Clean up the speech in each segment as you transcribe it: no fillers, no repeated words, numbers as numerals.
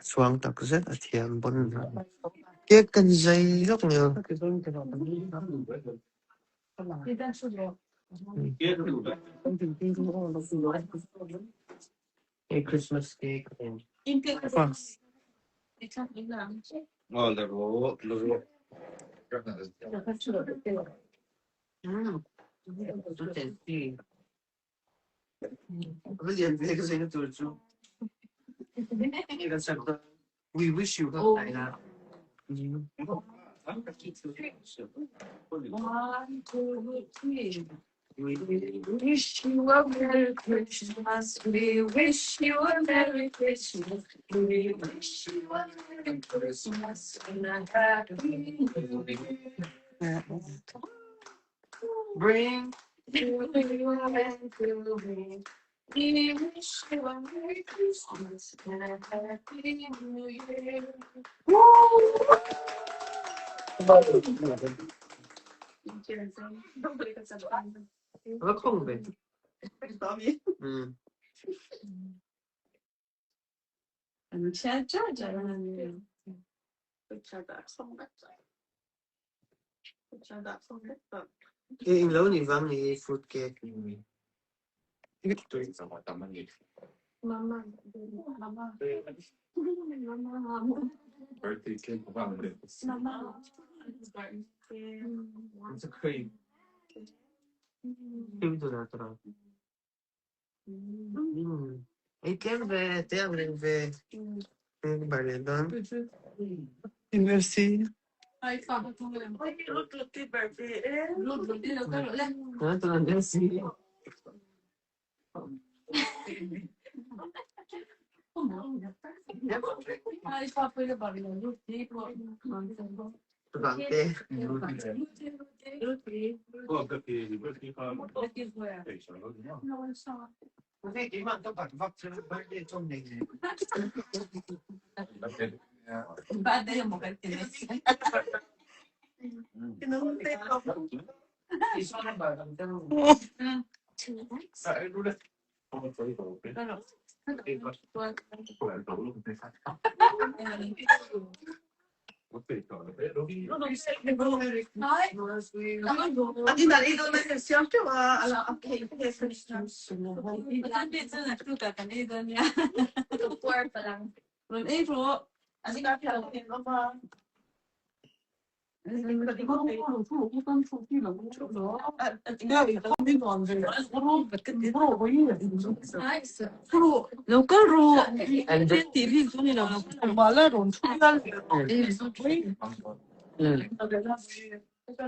Chhuang tak zet a thiam bon Cake kan zai lawk ni lo. Hei Christmas cake We wish you One, two, three. We wish you a Merry Christmas. We wish you a Merry Christmas. We wish you a Merry Christmas and a Happy New Year. Bring To you and to me. We wish you a Merry Christmas and a Happy New Year. Va khong ve. Eng lo nih vang ni fruit cake. Ei tlem ve, te ang reng ve. Bar leh dawn. Merci. Merci. Vangte.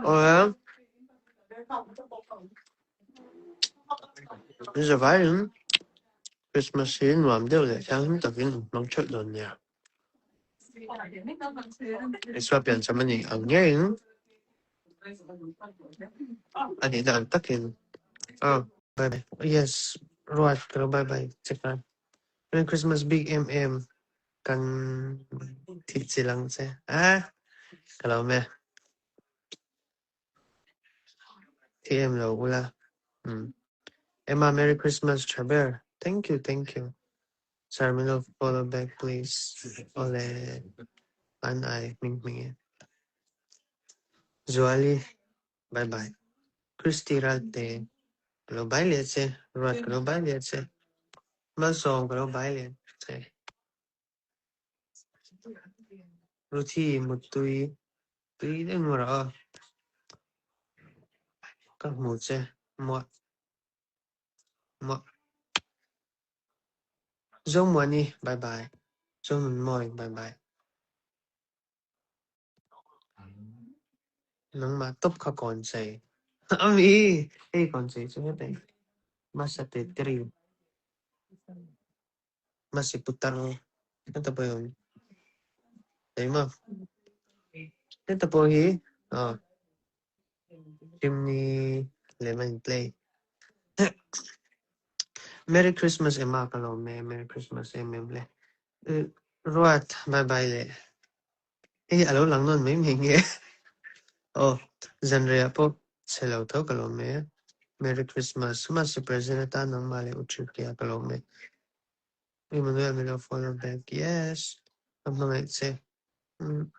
Aw Zavaiin Christmas hi nuam deuh leh thianghlim takin an hmang theuh dawn nia. Isua piancham a nih ang ngeiin a nihna ang takin aw bye bye. Yes Ruat ka lo bye bye che kha. Merry Christmas bik em em kan thih chilh ang che a ka lo awm e. Thi em lo ula umm. Emma Merry Christmas tha ber thank you thank you Sir min lo follow back please awle an ai hming hming e Zuali bye bye Christy Ralte ka lo bai leh che Ruat ka lo bai leh che Malsawm ka lo bai leh che Ruthi Muttui tui deuh maw rawh aw ka hmu che muah muah Zomuani bye bye Zonunmawi bye bye Nangmah tawp kha kawn chei ami hei kawn chei chu hetei hmasa te tiri Masi putar heta pawh hi a awm thei maw heta pawh hi aw chimney lem a in play Merry Christmas Emma ka lo awm e Merry Christmas em em le Ruat bye bye le hei a lo lang nawn mai mai nge aw zanriah pawh chhe lo tho ka lo awm e Merry Christmas Masi present atan nangmah leh u Thirkia ka lo awm e. Emmanuel min lo follow back. Yes. Ka hmangaih che. Mm.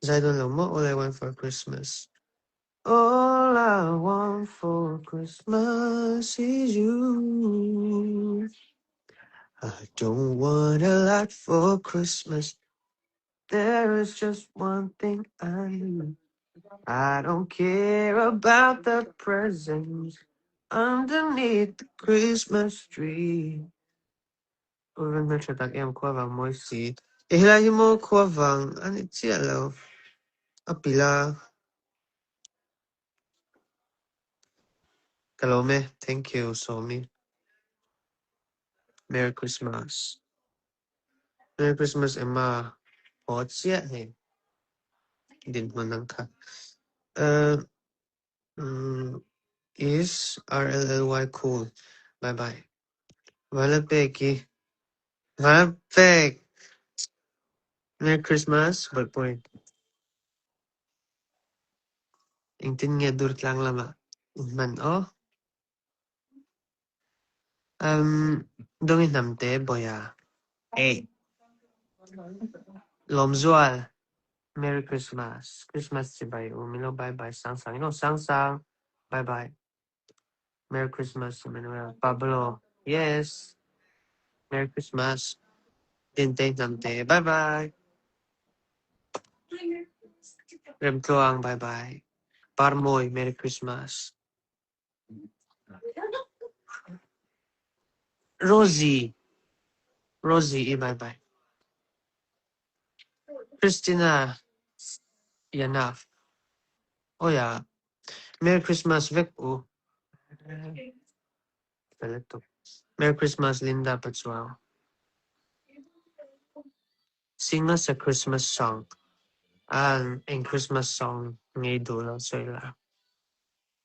Zai dawn lo maw? All I want for Christmas. All I want for Christmas is you. I don't want a lot for Christmas. There is just one thing I need. I don't care about the presents underneath the Christmas tree. Uvan hmeltha tak em khuavang mawi si. E helai hi maw khuavang a ni chiah lo. A pilh a. Ka lawm e. Thank you Sawmi. Merry Christmas. Merry Christmas Emma. Haw chiah hei. Dinhmun ang kha. Uh, um, is RLLY cool? Bye bye. Vanlalpeki. Vanlalpek! Merry Christmas, Bawihpui. Engtin nge Durtlang lamah in hman aw? Um, Dongi Hnamte Bawiha. Ei. Lawmzual. Merry Christmas. Christmas chibai u min lo bye bye sang sang in aw sang sang. Bye bye. Merry Christmas Emmanuel. Pablo. Yes. Merry Christmas. Dinte Hnamte. Bye bye. Remtluang. Bye bye. Parmawi. Merry Christmas. Rosie. Rosie i bye bye. Christina Yanaf. Oh yeah. Merry Christmas vek u. Merry Christmas Linda Pachuau. Sing us a Christmas song. An eng Christmas song ngei duh lo sawi la.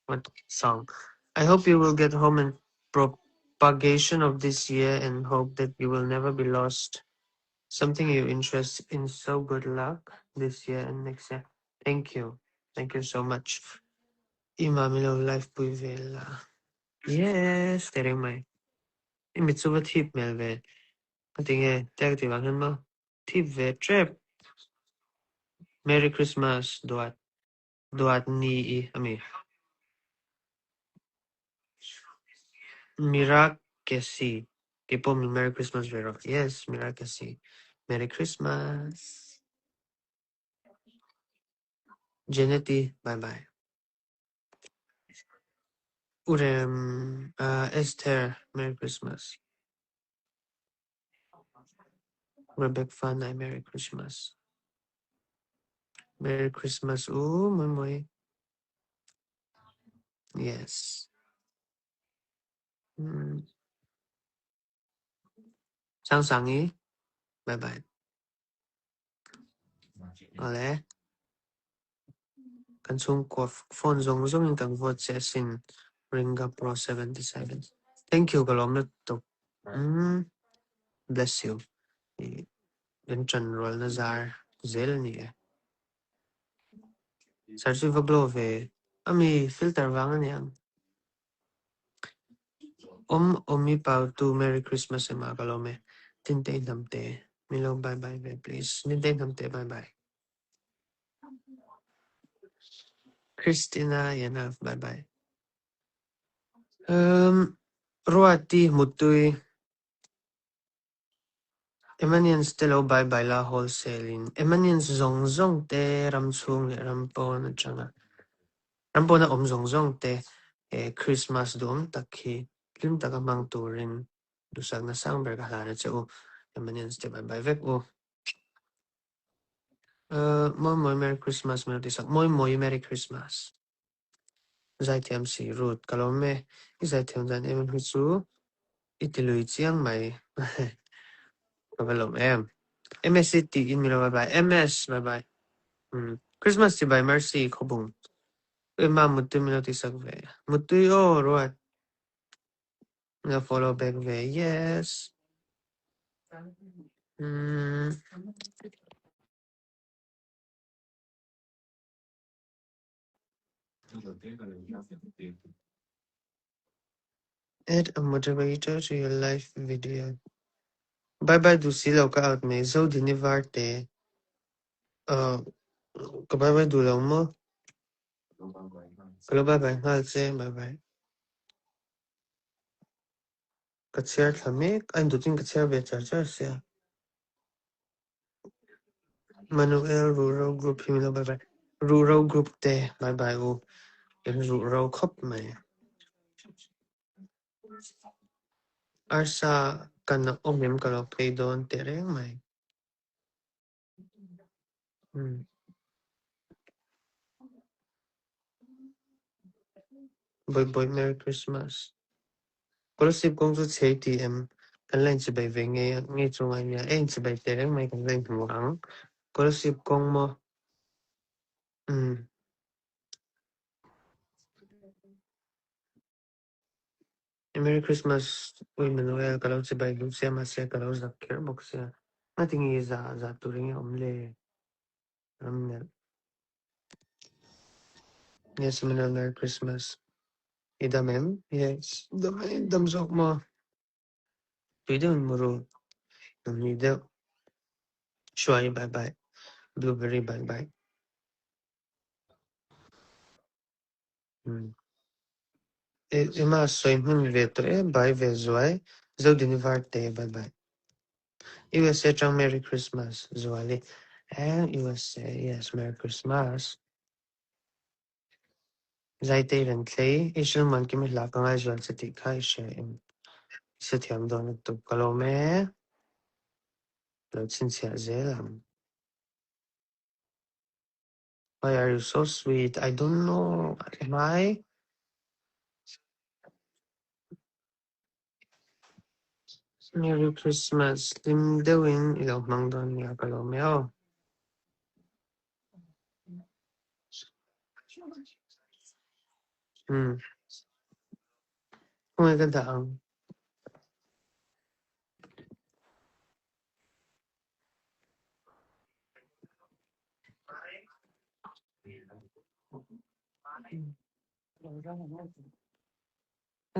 What song? I hope you will get home and propagation of this year and hope that you will never be lost. Something you interest in so good luck this year and next year. Thank you. Thank you so much. Ima min lo live pui ve la. Yes, tereng mai. I mit chu va thip hmel ve. Ka ti nge, tia ka ti vang hian maw? Thip ve tep. Merry Christmas duat duat ni i ami. Mirakesi keipawh min Merry Christmas ve rawh. Yes, Mirakesi. Merry Christmas. Jeneti, bye bye. Urem, Esther, Merry Christmas. Rebecca Fanai, Merry Christmas. Merry Christmas u moi moi. Yes. Mm. Sang Sangi, bye bye. Awle. Kan chhungkua phone zawng zawngin kan vote che asin Ringa Pro 77. Thank you ka lawm lutuk. Mm. Bless you. Kan ṭan rualna zar zel a ni e. Sir chu va glow ve. Ami filter vang a niang. Awm awmi pau tu Merry Christmas ema ka lawm e. Tintei hnamte. Min lo bye bye ve please. Tintei hnamte bye bye. Christina Yanav bye bye. Um, Ruati Mutui. Emanians te lo bye bye la wholesale in. Emanians zawng zawng te ram chhung leh ram pawn atanga ram pawna awm zawng zawng te eh Christmas duhawm tak hi hlim taka hmang turin duhsakna sang ber ka hlan a che u. Emanians te bye bye vek u. Uh, mawi mawi Merry Christmas min lo ti sak. Mawi mawi Merry Christmas. Zaithiam si Ruth ka lawm e. I zaithiam dan em em hi chu i ti lui chiang mai. Ka va lawm em. MS i tiin min lo bye bye. MS bye bye. Umm Christmas chibai Mercy khawbung. Emma muttui min lo ti sak ve. Muttui aw Ruat. Min lo follow back ve. Yes. Umm. Add a moderator to your live video. Bye bye duh si lo ka out mai. Zodini Varte, Ahh ka bye bye duh lo maw? Ka lo bye bye nghal che, bye bye. Ka chhiar thla mek, a indutin ka chhiar ve char char sia. Manuel Ruhro Group hi min lo bye bye. Ruhro Group te bye bye u, in ruhro khawp mai. Arsa kan awm em ka lo phei dawn teh reng mai. Umm. Bawih bawih Merry Christmas. Kolasib kawng chu chhe i ti em? Kan la inchibai ve ngei ngei chu ngai nia. E inchibai teh reng mai kan la inhmu ang. Kolasib kawng maw? Umm. Merry Christmas Ui Manuel ka lo chibai duh sia mahse ka lo zak kher bawk sia. Ngatinge zah zah tur enge awm le? Ramnelh. Yes Manuel Merry Christmas. I dam em? Yes dam e dam zawk maw? Tui deuh in mu ru. Nangni deuh. Hruai bye bye. Blueberry bye bye. Umm. Emma sawi hmun ve tawh e bye ve zuai. Zodini Varte bye bye. USA atang Merry Christmas Zuali eh USA yes Merry Christmas. Zaitei ran thlei i hrilhman kim i hla ka ngai zual che tih kha i hria em? I sa thiam dawn lutuk ka lawm e. Lo chhinchhiah zel ang. Why are you so sweet? I don't know. Am I? Merry Christmas hlim deuhin i lo hmang dawn nia ka lawm e aw. Umm. Khawnge ka dah ang?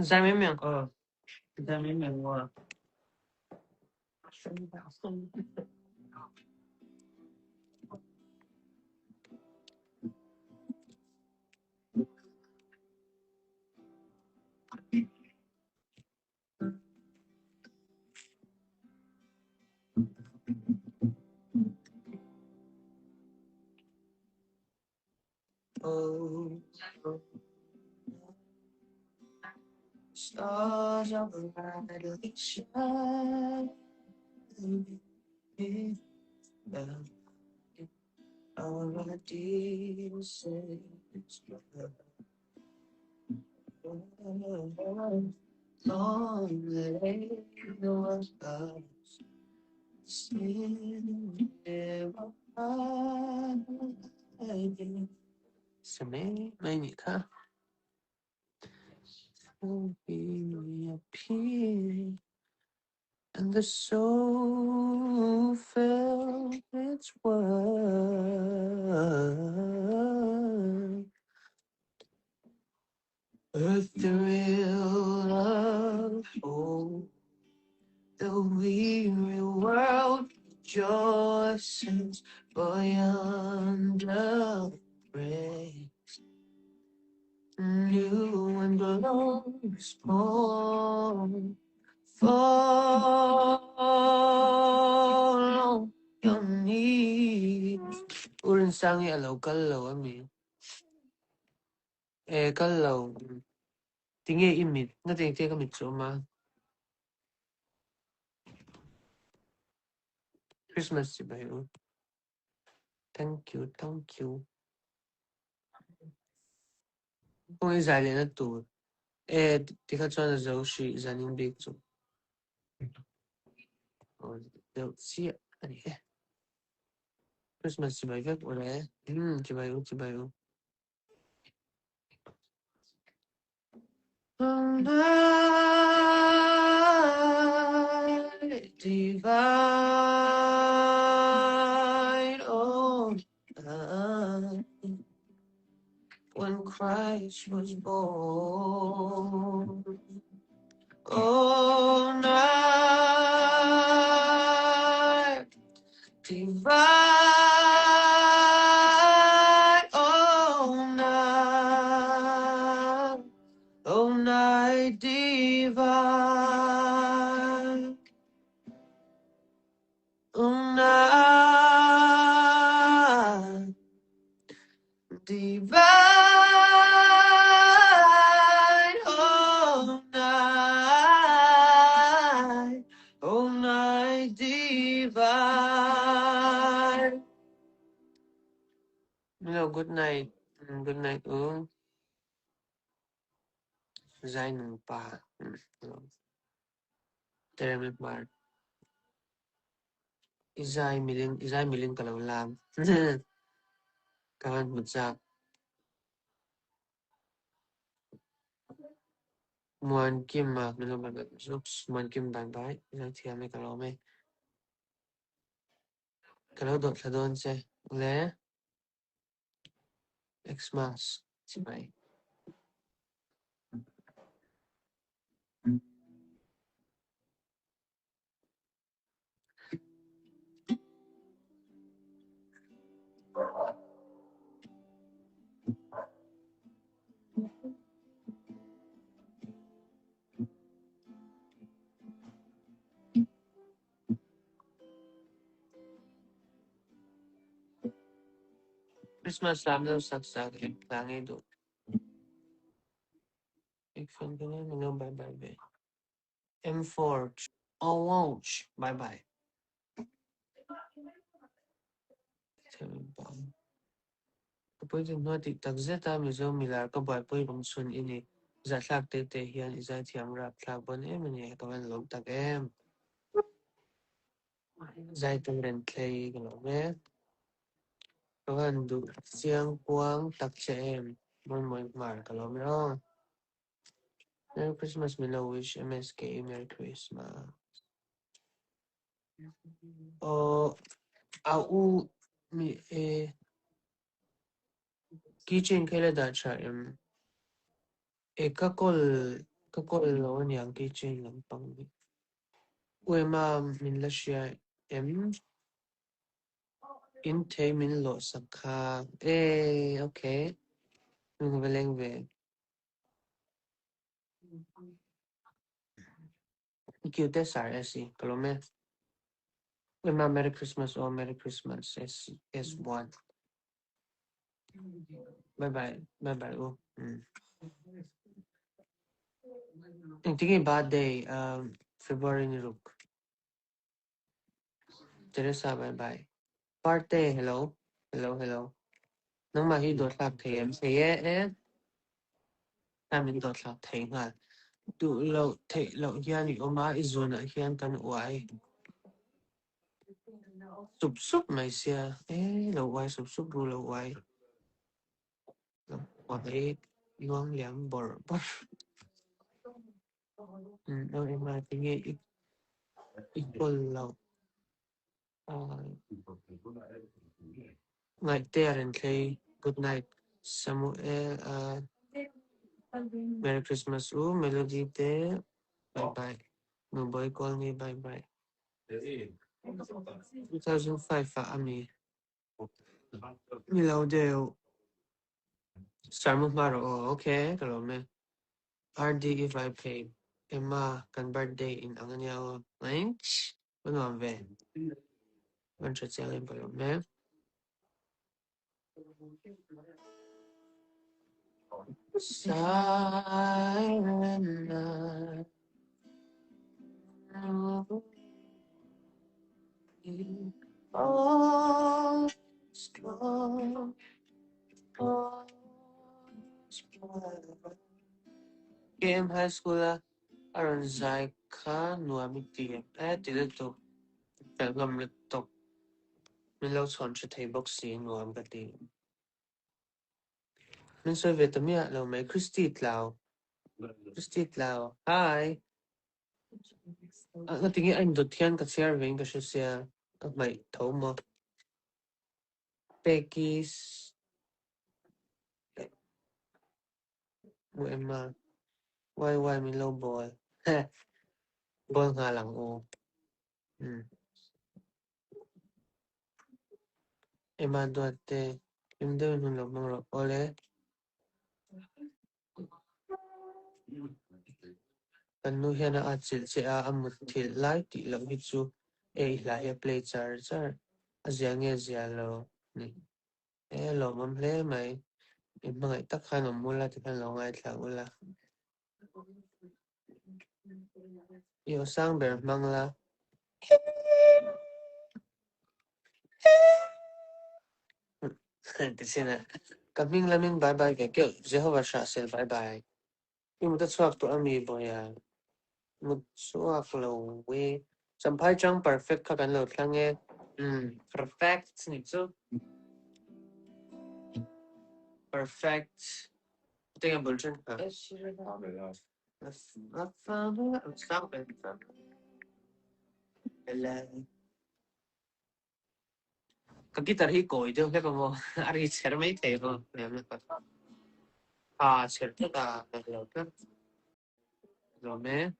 Zai mai mai ang aw. Zai mai mai ang aw. Oh, stars are brightly shining. Our dear Savior's love. Long lay the world sin never Same mai nih kha. And the soul felt its worth. A thrill of hope, the weary world rejoices, for yonder breaks new and glorious morn. Fall on your knees. U Rinsangi a lo kal lo a mi? E kal lo. Tinge i mit? Nga teng te ka mit chu awm a. Christmas chibai u. Thank you, thank you. Kawng i zai lehna tur. E tikha chuan a zo hrih zanin bik chu. Aw deuh chiah a ni e. Christmas chibai vek ule. Umm chibai u chibai u. Night divine, oh, when Christ was born. Oh, night. Divine oh night, oh night divine, oh night divine, oh night, oh night divine. Hello, good night. Good night, u. Zai nung pa. Hello. Teremi Hmar. I zai milin, i zai milin ka lo lam. Ka han hmu chak. Muankima min lo bye bye oops Muankim bye bye i lo thiam e ka lawm e. Ka lo dawh thla dawn che le Xmas chibai. Christmas lam lo sak sak eng hla ngei duh. Big fan ka nia min lo bye bye ve. M4 Ouch bye bye. Ka puitling hnuai tih tak zet a Mizo milar ka buaipui awm chhun i ni. Zahthlak te te hian i zaithiam rapthlak bawn em a ni ka van lawm tak em. Zai tum ren thlei ka lawm e. Ka van duh chiang kuang tak che em. Mawimawi hmar ka lawm e aw. Merry Christmas min lo wish MSK Merry Christmas. Aw a u mi e keychain kha ila dah tha em? E ka kawl ka kawl lo aniang keychain lampang hi. U Emma min la hria em? In thei min lawh sak kha e okay min va leng ve. Cute sar esi ka lawm e. Emma Merry Christmas aw Merry Christmas S S1. Bye bye bye bye u. Engtin nge birthday February ni ruk. Teresa bye bye. Parte hello hello hello. Nangmah hi dawt hlak thei em? Thei e e. Kha min dawt hlak thei nghal. Duh loh theih loh hian i awm a, i zunah hian kan uai sup sup mai sia. E lo uai sup sup ru lo uai. Lo uai luang liam bawrh bawrh. Umm eng emaw tinge i i kawl loh. Ngaihte a rawn thlei. Good night Samuel a Merry Christmas u Melody te bye bye Nubawih Kawlni bye bye 2005 ah a mi ni lo deuh Sarmu hma rawh aw ok ka lawm e. RD i vai phei Emma kan birthday in ang ania aw ka nuam ve kan hre chiang em ka lawm e. Silent night All is gone, all is gone. KM High School a a rawn zai kha nuam i ti em? E ti lutuk, fel hlawm lutuk. Min lo chhawn hre thei bawk si nuam ka ti. Min sawi ve ta miah lo mai. Christy Tlau, Christy Tlau, hi! Nga tinge a indawt hian ka chhiar vein ka hre sia, ka hmaih tho maw? Peki U Emma, Wai wai min lo bawl. Heh, bawl nghal ang u. Umm. Emma Duatte, hlim deuhin hun lo hmang rawh. Awle. Kan nu hian a atchilh che a, a mutthilh lai tih loh hi chu e i hla hi a play char char. A zia nge zia lo ni. E lawmawm hle mai. I hmangaih tak khan awm ula tikhan lo ngaithla ula. I aw sang ber hmang la. Ti chin a, ka hming lamin bye bye ve keuh, Jehovah hrah sel bye bye. I mut a chhuak tawh a mi Bawiha? Mut chhuak lo e. Champhai chang perfect kha kan lo thlang e. Umm perfect ni chu. Perfect. Tinge bul then kha? Ka guitar hi kawi deuh hlek ang aw, a ri chher mai thei maw? A chher tlat a, nalh lo tlat. Zawm e.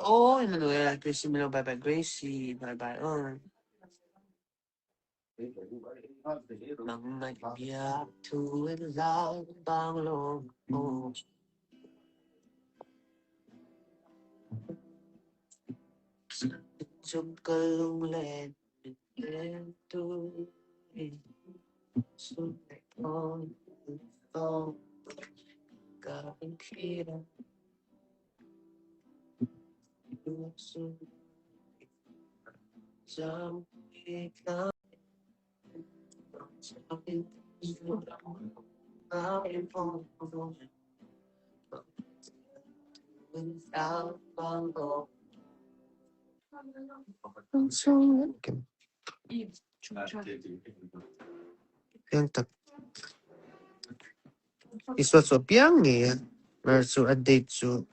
Oh, Emanuela, Gracie Milo, bye bye Gracie, bye bye. Oh. Nang bia thu in lang bang lo oh. Chung ka lunglen min tu in sun on tong ka khira su jam ka Piang tak Isua chu a piang ngei a, mar chu a date chu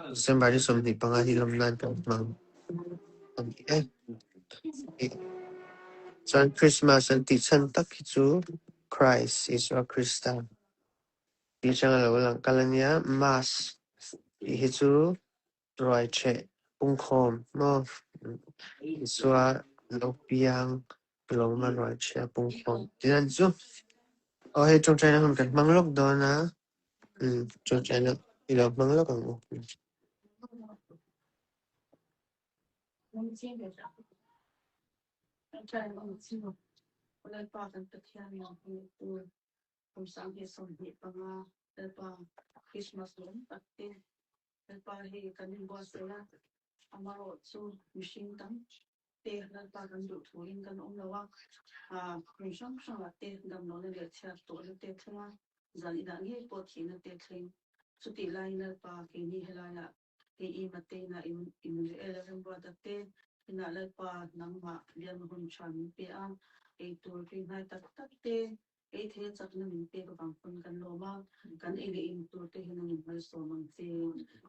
December ni 25 hi lawm nan kan hmang a ni e. Chuan Christmas an tih chhan tak hi chu Christ, Isua Krista tih atanga lo lang kal a nia. Mass tih hi chu ruai ṭheh pungkhawm maw? Isua lo piang lawma ruai ṭheh a pungkhawm tih dan chu. Aw hei ṭawngṭaina hun kan hmang lawk dawn a, ṭawngṭaina i lo hmang lawk ang u. Lalpa kan Pathian in hmuh tur kum 2025 Lalpa Christmas lawm tak te Lalpa hei kan inbuatsaih a, amaherawhchu mihring tam te Lalpa kan duh thuin kan awm lo a, hmun hrang hrangah te damlohna leh chhiat tawhna te thleng a, zan inah ngei pawh thihna te thleng. Chutih laiin Lalpa keini helaiah hei i Mateina Immanuel-a remruata te inah Lalpa nangmah bialna hun tha min pe a, eitur ringhai tak tak te Ei thei chakna min pek avang pawn kan lawm a, kan ei leh in tur te hian an inhmalsawm ang che.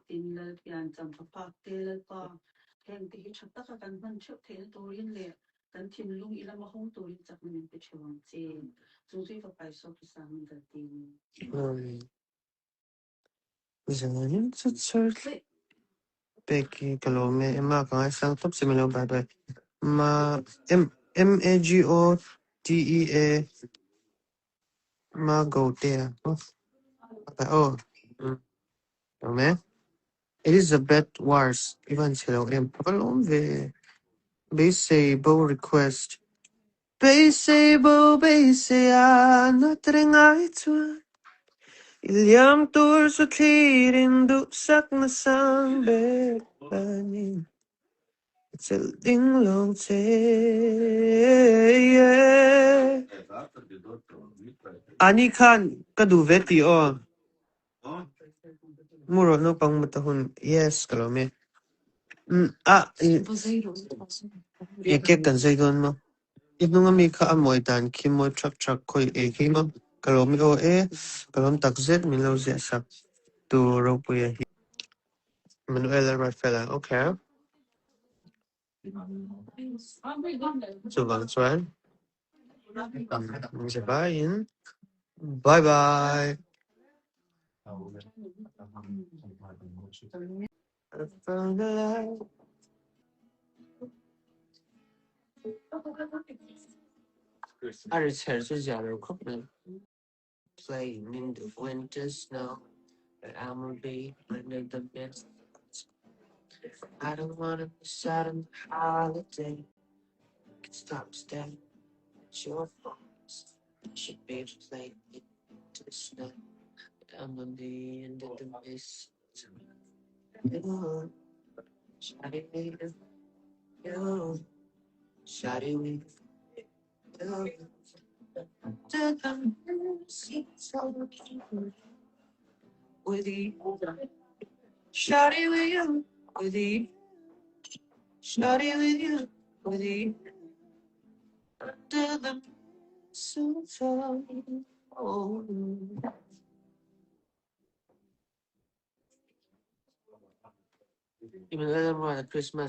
Tin, Lalpian champha phak te, Lalpa, heng te hi tha taka kan hman theuh theihna turin leh. Kan thinlung i lama hawng turin chakna min pe theuh ang che. Chung chu i fapa Isua Krista hming kan ti ni. Amen. Zanin chu chhar pek hi ka lawm e. Emma ka ngaisang tawp che milo bye bye. Ma M M A G O T E A Ma Go Te a. Bye aw. Lawm e. Elizabeth Wars i van chhe lo em? Ka va lawm ve. Beisei bo request. Beisei bo beisei a nat reng ai chuan i liam tur chu thlir in duhsakna sang ber a ni. Ka chelh ding lawng che yeah. Ani khan ka duh ve tih aw. Mu rawh naupang mut a hun yes ka lo mi umm ah i i cake kan zai dawn maw i hnung ami kha a mawi dan khi mawi thak thak khawi ei khi maw ka lo mi aw e ka lawm tak zet min lo ziah sak tu Ropuia hi Manuel Rafaela okay chuvang chuan umm zavaiin bye bye. A ri chher chu zia lo khawp mai. Playing in the winter snow, but I'ma be under the mistletoe. I don't wanna miss out on the holiday. Can stop staring at your face. I should be playing in the snow, but I'ma be under the mistletoe. You, shawty with you, shawty with you. Under the mistletoe with you, shawty with you, with you, shawty with you, with you. Under the mistletoe. Oh. Christmas.